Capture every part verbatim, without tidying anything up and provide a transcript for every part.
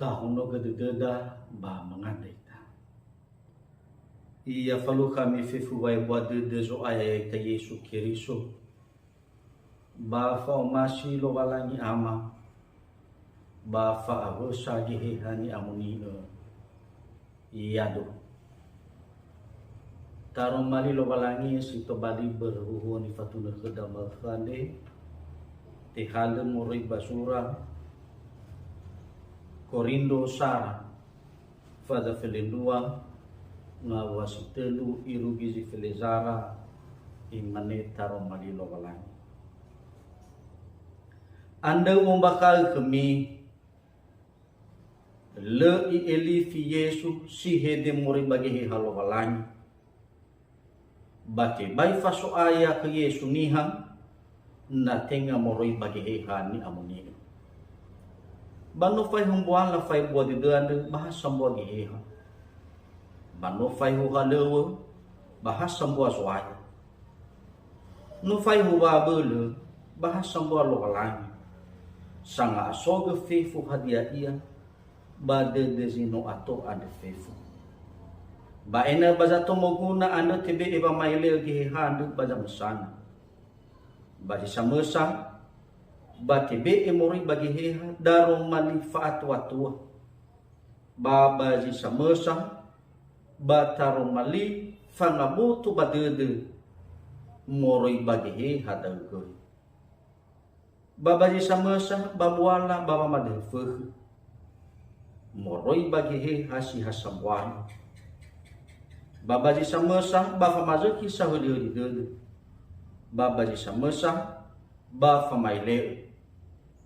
Tahonogö dödöda ba mangandrö ita. Ya falukha me fefu wa'ebua dödö Zo'aya ya'ita Yesu Keriso, ba fa'omasi Lowalangi Ama, ba fa'awösa Geheha ni'amoni'ö. Ya'aduhu. Taroma li Lowalangi si tobali börö huhuo nifatunö khöda ma'ökhö andre, tehalö moroi ba zura Korindo sara, faza felendrua, ngawua si tölu irugi zi felezara, imane taroma li Lowalangi. Andrö u'ombakha'ö khömi, lö i'elifi Yesu si hede moroi ba Geheha Lowalangi. Ba tebai faso'aya khö Yesu niha, na tenga moroi ba Geheha ni'amoni'ö. Ba no faehu mbuala fa'ebua dödö andrö, ba ha sambua Geheha. Ba no faehu halöŵö, ba ha sambua Zo'aya. No faehu wa'abölö, ba ha sambua Lowalangi. Sanga'asogö fefu hadia ia, ba dödö zi no ato andrö fefu. Ba ena'ö ba zato moguna andrö tebe'e wama'ele'ö Geheha andrö ba zamösana. Ba zi samösa, ba tebe'e moroi ba Geheha daroma li fa'atuatua. Ba ba zi samösa, ba taroma li fangaboto ba dödö moroi ba Geheha da'ö göi. Ba ba zi samösa, ba buala, ba wamadöhö fökhö. Moroi ba Geheha si ha sambua. Ba ba zi samösa, ba famazökhi sahölihöli dödö. Ba ba zi samösa, ba fama'ele'ö.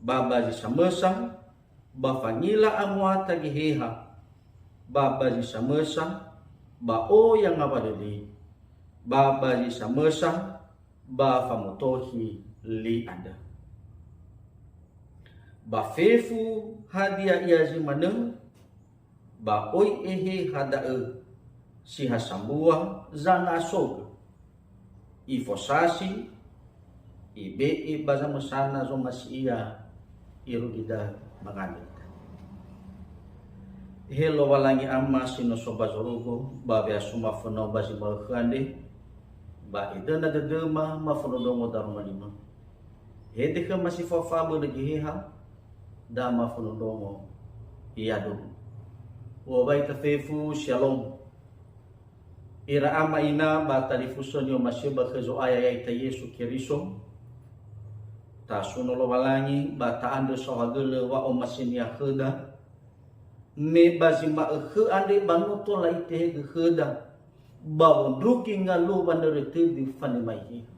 Ba ba zi samösa, ba fangila amuata Geheha. Ba ba zi samösa, ba oya ngawalö li. Ba ba zi samösa, ba famotohi li andrö. Ba fefu hadia ia zi manö, ba oi Eheha da'ö si ha sambua zangasogö. Ifosasi, ibe'e ba zamösana zomasi ia irugi da'ö mangandrö ita. He Lowalangi Ama si no so ba zorugo, ba we'asoma fönau ba zi ma'ökhö andre, ba edöna dödöma mafondrondrongo daroma limö. Hede khöma si fao fa'abölö Geheha, da mafondrondrongo ya'aduhu. U'owai ita fefu, Shalom. Ira ama ina ba talifusö ni'omasi'ö ba khö Zo'aya ya'ita Yesu Keriso, tasuno Lowalangi ba ta'andrö saohagölö wa'omasinia khöda, me ba zi ma'ökhö andre ba no tola itehegö khöda, ba wondrugi ngaluo wanörö tödö fanema Eheha.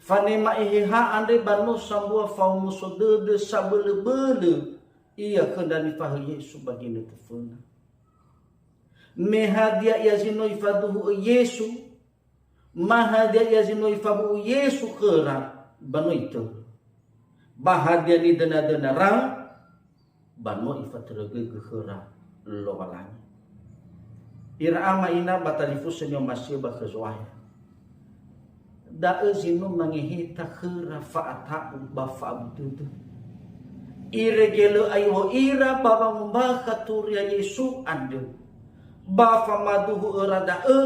Fanema Eheha andre ba no sambua fa'omuso dödö sabölöbölö ia khö ndra nifahaö Yesu ba ginötö föna. Me hadia ia zi no ifaduhu'ö Yesu, ma hadia ia zi no ifabu'u Yesu khöra, ba no itörö. Ba hadia nidönadönara, ba no ifatörögöigö khöra Lowalangi. Ira ama ina ba talifusö ni'omasi'ö ba khö Zo'aya. Da'ö zi no mangeheta khöra fa'ata'u ba fa'abu dödö. Irege lö aiw̃ö ira ba wangombakha turia Yesu andrö, ba famaduhu'öra da'ö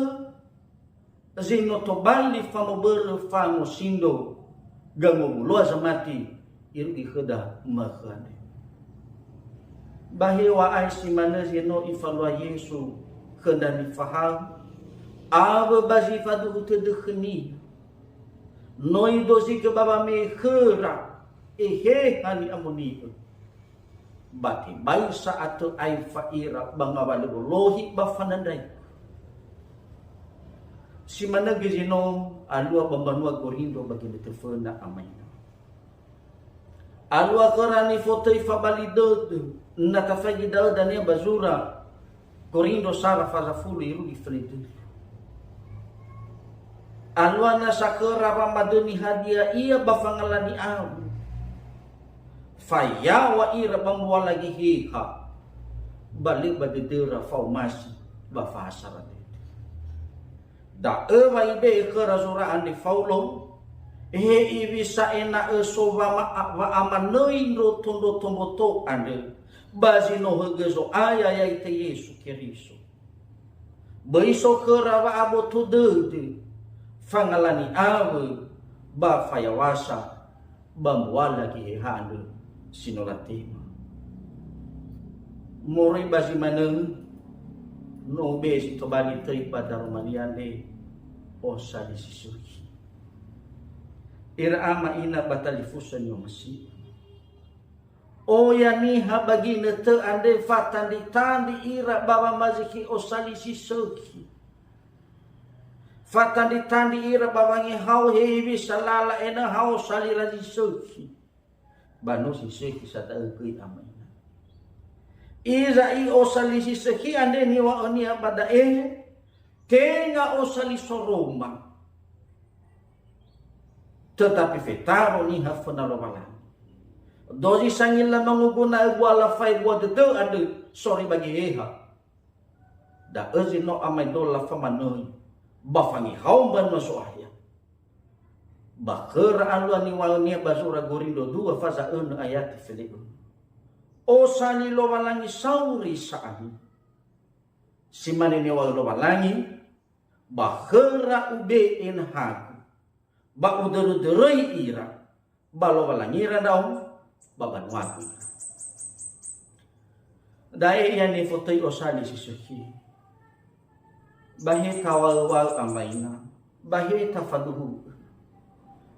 zi no tobali famobölö fangosindro, gangomuloa zamati irugi khöda ma'ökhö andre. Ba heŵa'ae si manö zi no ifalua Yesu khö ndra nifahaö, awö ba zi faduhu tödö khönia. No idozigö ba wame'e khöra Eheha ni'amoni'ö. Ba tebai sa'atö aefa ira ba ngawalö wolohi ba fanandraigö. Si manö göi zi no alua ba mbanua Korindo ba ginötö föna ama ina. Alua khöra nifotöi fabali dödö, na tafaigi da'ö dania ba zura Korindo sara faza fulu irugi felendrua. Alua nasa khöra wamadöni hadia ia ba fangalani awö. Fayaŵa ira ba mbuala Geheha, ba lö ba dödöra fa'omasi ba fahasara dödö. Da'ö wa ibe'e khöra zura andre Faulo, he iwisa ena'ö so wama-, wa'amanöi ndrotondroto mboto andrö, ba zi no hõgõ Zo'aya ya'ita Yesu Keriso. Böi so khöra wa'aboto dödö, fangalani awö, ba fayaw̃asa ba mbuala Geheha andrö si no latema. Moroi ba zi manö, no ube'e zi tobali töi ba daroma li andre, osali si sökhi. Ira ama ina ba talifusö ni'omasi'ö. Oya niha ba ginötö andre fatandritandri ira ba wamazökhi osali si sökhi. Fatandritandri ira ba wangehao hewisa lala ena'ö hao sali ra zi sökhi. Ba no si sökhi sa da'ö göi ama ina. Iza i osali si sökhi andre niŵa'önia ba da'e, tenga osali soroma. Tetapi fetaro niha föna Lowalangi. Dozi sangila mangoguna'ö buala faebua dödö andrö soroi ba Geheha. Da'ö zi no amaedola famanöi ba fangehao mbanua Zo'aya. Ba khöra alua niŵa'önia ba zura Gorindro dua faza önö ayati fele'ö. Osali Lowalangi sauri sa'ae. Si mane niŵa'ö Lowalangi, ba khöra ube'e nahagu, ba udörödöröi ira, ba Lowalangira ndra'o, ba banuagu ira. Da'e ia nifotöi osali si sökhi. Ba he taŵa'öŵa'ö ama ina, ba he tafaduhu'ö.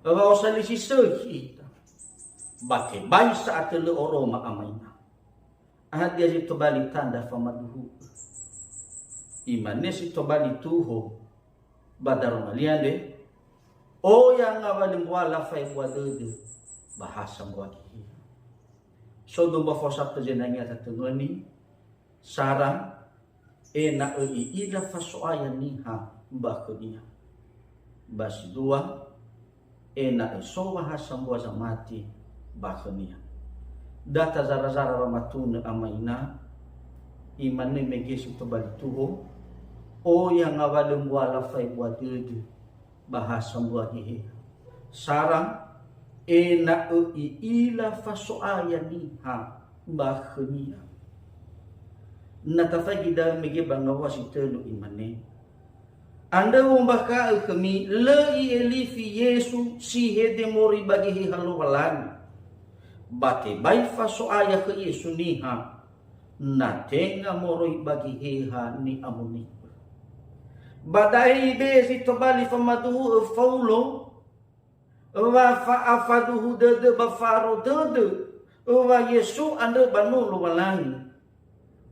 Ba osali si sökhi ita. Ba tebai sa'atö lö oroma ama ina. Hadia zi tobali tandra famaduhu'ö? Imane si tobali tuho ba daroma li andre, oya ngawalö mbuala faebua dödö ba ha sambua Geheha. So dua mbafosa zenangia tatöngöni, sara, ena'ö i'ila faso'aya niha ba khönia. Ba si dua, ena'ö so wa ha sambua zamati ba khönia. Da tazara-zara wamatunö ama ina, imane mege si tobali tuho, oya ngawalö mbuala faebua dödö ba ha sambua Geheha. Sara, ena'ö i'ila faso'aya niha ba khönia. Na tafaigi da'ö mege ba ngawua si tölu imane, andrö wombakha'ö khömi, lö i'elifi Yesu si hede moroi ba Geheha Lowalangi. Ba tebai faso'aya khö Yesu niha, na tenga moroi ba Geheha ni'amoni'ö. Ba da'e ibe'e zi tobali famaduhu'ö Faulo, wa fa'afaduhu dödö ba fa'aro dödö, wa Yesu andrö ba no Lowalangi,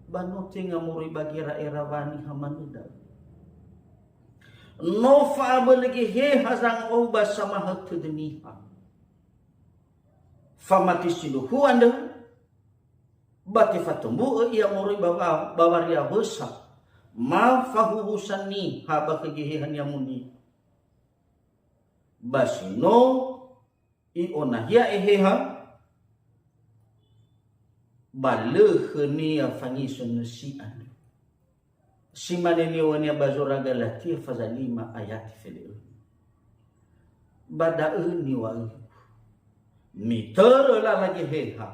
ba no tenga moroi ba gera'era wa niha manö da'ö. No fa'abölö Geheha zanga'ou ba samahötö dödönia. Famati sindruhu andrö, ba tefatombu'ö ia moroi ba wa-, ba wariawösa, ma fahuhusa niha ba khö Geheha ni'amoni'ö. Ba si no i'onahia Eheha, ba lö khönia fangisö nösi andrö. Si mane niŵa'önia ba zura Galatia faza lima ayati fele'ö. Ba da'ö niŵa'ögu, mitörö lala Geheha,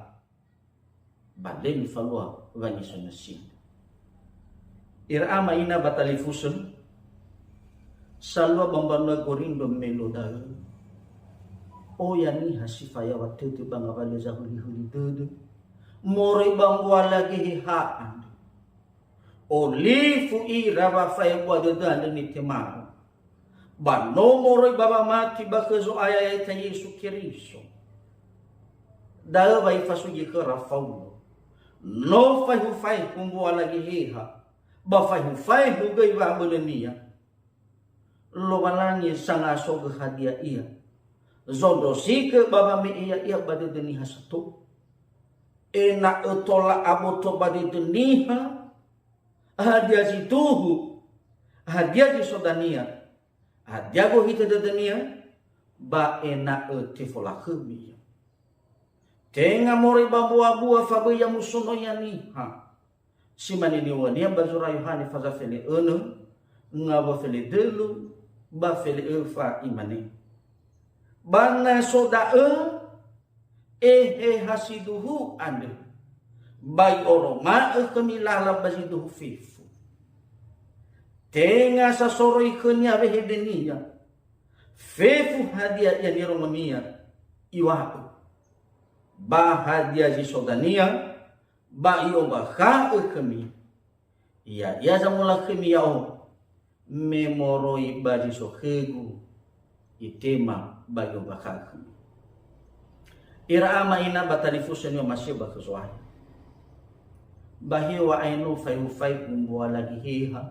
ba lö mifalua wangisö nösi. Ira ama ina ba talifusö, salua ba mbanua Gorindro me lo da'ö, oya niha si fayaŵa tödö ba ngawalö zahulihuli dödö, moroi ba mbuala Geheha andrö. Olifu ira wa faebua dödö andrö nitema'ö. Ba no moroi ba wamati ba khö Zo'aya ya'ita Yesu Keriso. Da'ö wa ifasugi khöra Faulo. No faehu-faehu mbuala Geheha, ba faehu-faehu göi wa'abölönia. Lowalangi sangasogö hadia ia zondrosikö ba wame'e ya'ia ba dödö niha sato. Ena'ö tola aboto ba dödö niha, hadia zi duhu, hadia zi so dania, hadia gohitö dödönia, ba ena'ö tefolakhömi ia. Tenga moroi ba mbuabua fa böi ya musono ia niha. Si mane niŵa'önia ba zura Yohane faza fele'önö, ngawua feledölu, ba fele'öfa imane, ba na so da'ö, Eheha siduhu andrö, Ba i'oroma'ö khömi lala ba zi duhu fefu. Tenga sa soroi khönia wehedenia. Fefu hadia ia nirongonia, iŵa'ö. Ba hadia zi so dania, ba i'ombakha'ö khömi. Ya'ia zamolakhömi ya'o, me moroi ba zi so khögu, itema ba i'ombakha'ö khömi. Ira ama ina ba talifusö ni'omasi'ö ba khö Zo'aya. Ba heŵa'ae no faehu-faehu mbuala geheha,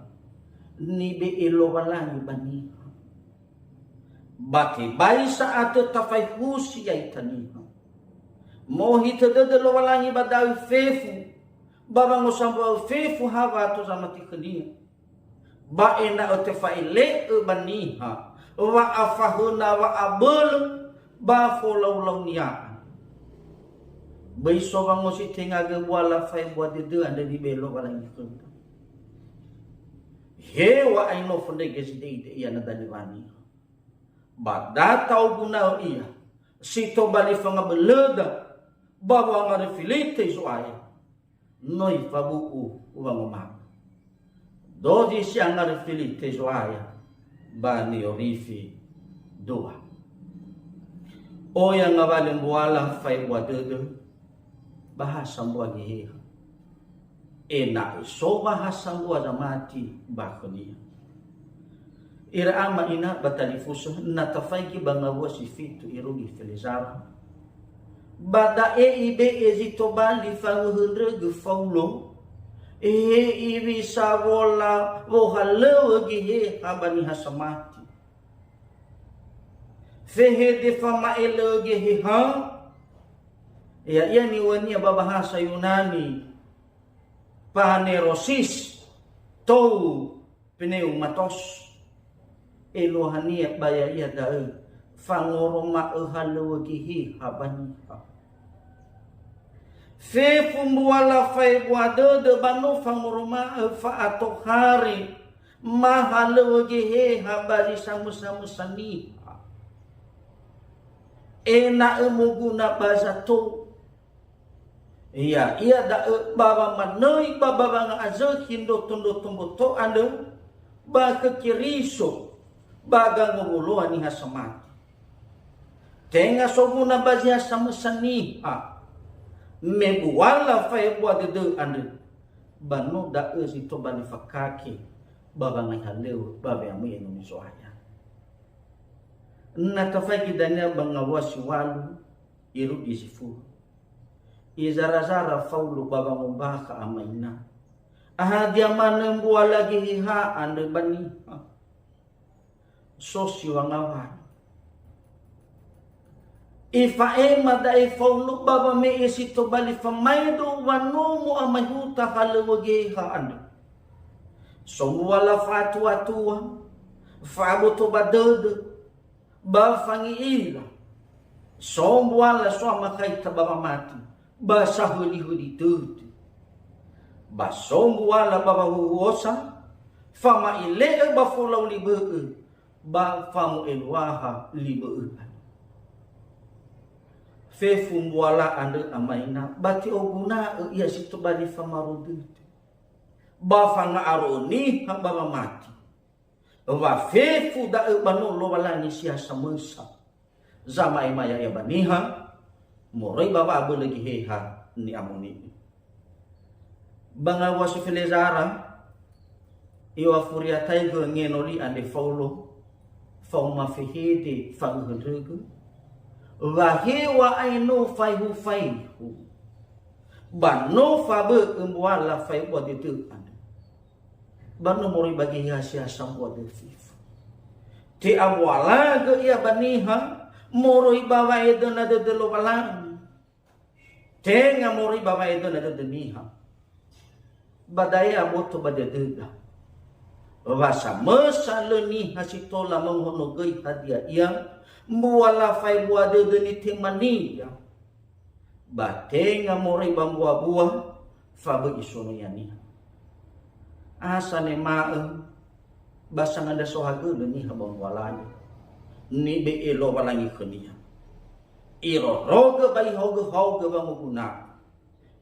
nibe'e Lowalangi ba niha. Ba tebai sa'atö tafaehusi ya'ita niha. Mohitö dödö Lowalangi ba da'ö fefu, ba wangosambua'ö fefu ha wa'ato zamati khönia. Ba ena'ö tefa'ele'ö ba niha wa'afahöna wa'abölö ba folaulau-Nia. Böi so wangositengagö mbuala faebua dödö andrö nibe'e Lowalangi khöda. Heŵa'ae no fondrege side'ide ia na daniŵa niha. Ba da ta'oguna'ö ia si tobali fangabölöda ba wangaröfi li töi Zo'aya. No ifabu'u wangoma'ö. Dozi si angaröfi li töi Zo'aya ba ni'orifi dua. Oya ngawalö mbuala faebua dödö, ba ha sambua geheha. Ena'ö so ba ha sambua zamati ba khönia. Ira ama ina ba talifusö, na tafaigi ba ngawua si fitu irugi felezara. Ba da'e ibe'e zi tobali fangöhöndrögö Faulo, he iŵisa wola wohalöŵö geheha ba niha samati. Fehede fama'elöŵö geheha, ya'ia niŵa'önia ba bahasa Yunani, panerosis, tou pneumatos. Eluahania ba ya'ia da'ö, fangoroma'ö halöŵö geheha ba niha. Fefu mbuala faebua dödö ba no fangoroma'ö fa'atohare mahalöŵö geheha ba zi samösa-mösa niha. Ena'ö moguna ba zato. Ya'ia da'ö ba wamanöi ba, ba wanga'azökhi ndroto-ndroto mboto andrö ba khö Keriso ba gangowoloa niha samati. Tenga soguna ba zi ha samösa niha, me buala faebua dödö andrö, ba no da'ö zi tobali fakake ba wangai halöŵö ba we'amöi enoni Zo'aya. Na tafaigi dania ba ngawua si ŵalu irugi zi fulu. Izara-zara Faulo ba wangombakha ama ina. Hadia manö mbuala geheha andrö ba niha. So si wangawali. Ifa'ema da'e Faulo ba wame'e si tobali famaedo wa no mo'amaehuta halöŵö geheha andrö. So mbuala fa'atua-tua, fa'aboto ba dödö, ba fangi'ila. So mbuala so amakhaita ba wamati, ba sahöli-höli dödö. Ba so mbuala ba wahuhuosa, fama'ele'ö ba folau li bö'ö, ba famo'eluaha li bö'ö. Fefu mbuala andrö ama ina, ba te'oguna'ö ia si tobali famaro dödö. Ba fanga'aro'ö niha ba wamati. Wa fefu da'ö ba no Lowalangi si ha samösa. Zama'ema ya'ia ba niha, moroi ba wa'abölö geheha ni'amoni'ö. Ba ngawua si felezara, i'ofuriataigö ngenoli andre Faulo, faoma fehede fangöhöndrögö, wa heŵa'ae no faehu-faehu, ba no fabö'ö mbuala faebua dödö andrö. Ba no moroi ba geheha si ha sambua dödö fefu. Te'abualagö ia ba niha moroi ba wa'edöna dödö Lowalangi. Tenga moroi ba wa'edöna dödö niha. Ba da'e aboto ba dödöda. Wa samösa lö niha si tola mongohonogöi hadia ia, mbuala faebua dödö nitemania. Ba tenga moroi ba mbua-bua, fa böi isonoia niha. Asanema'ö, ba sangandra sohagölö niha ba mbualania. Nibe'e Lowalangi khönia. Irorogö ba ihaogö-haogö wangoguna.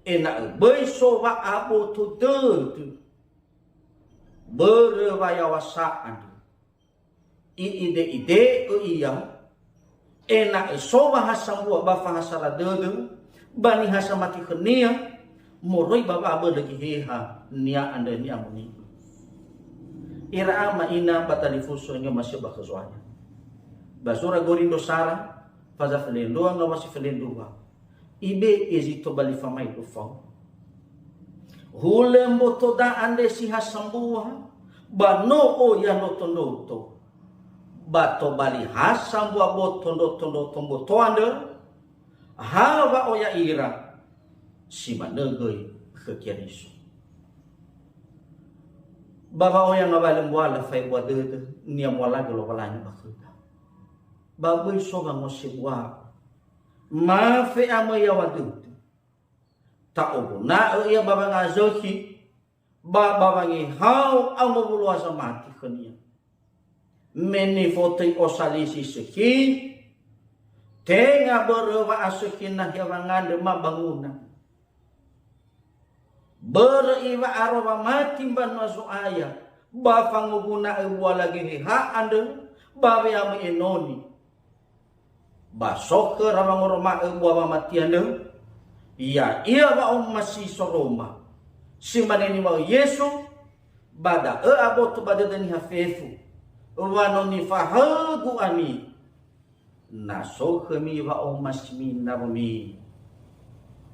Ena'ö böi so wa'aboto dödö börö wayaw̃asa andrö. I'ide-ide'ö ia, ena'ö so wa ha sambua ba fahasara dödö ba niha samati khönia moroi ba wa'abölö Geheha-Nia andrö ni'amoni'ö. Ira ama ina ba talifusö ni'omasi'ö ba khö Zo'aya. Ba zura Gorindro sara, faza felendrua ngawua si felendrua. Ibe'e zi tobali famae'ö fao. Hulö mbotoda andre si ha sambua, ba no oya ndroto-ndroto. Ba tobali ha sambua boto ndroto-ndroto mboto andrö, ha wa'oya ira, si manö göi khö Keriso. Ba wa'oya ngawalö mbuala fa'ebua dödö ni'amualagö Lowalangi ba khöda. Ba böi so wangosebua'ö. Ma fe'amöi yaŵa dödö. Ta'oguna'ö ia ba wangazökhi, ba ba wangehao angowuloa zamati khönia. Me nifotöi osalisi sökhi, tenga börö wa'asökhi nahia wangandrö ma banguna. Börö iŵa'aro wamati mbanua Zo'aya, ba fangoguna'ö buala Geheha andrö ba we'amöi enoni. Ba so khöra wangoroma'ö bua wamati andrö, ya'ia wa'omasi soroma. Si mane niŵa'ö Yesu, ba da'ö aboto ba dödö niha fefu, wa no nifahaögu ami. Na so khömi wa'omasimi nawömi,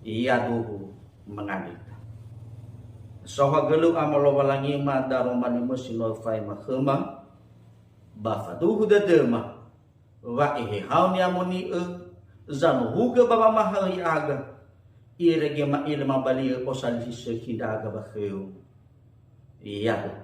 yaduhu mangandröta. Saohagölö Ama Lowalangima daroma limösi no öfaema khöma, ba faduhu dödöma, wa Ehehau ni'amoni'ö, zanuhugö ba wamahaö ya'aga, irege ma'ila mabali'ö osalisi sökhi ndra'aga ba khöu. Yaduhu.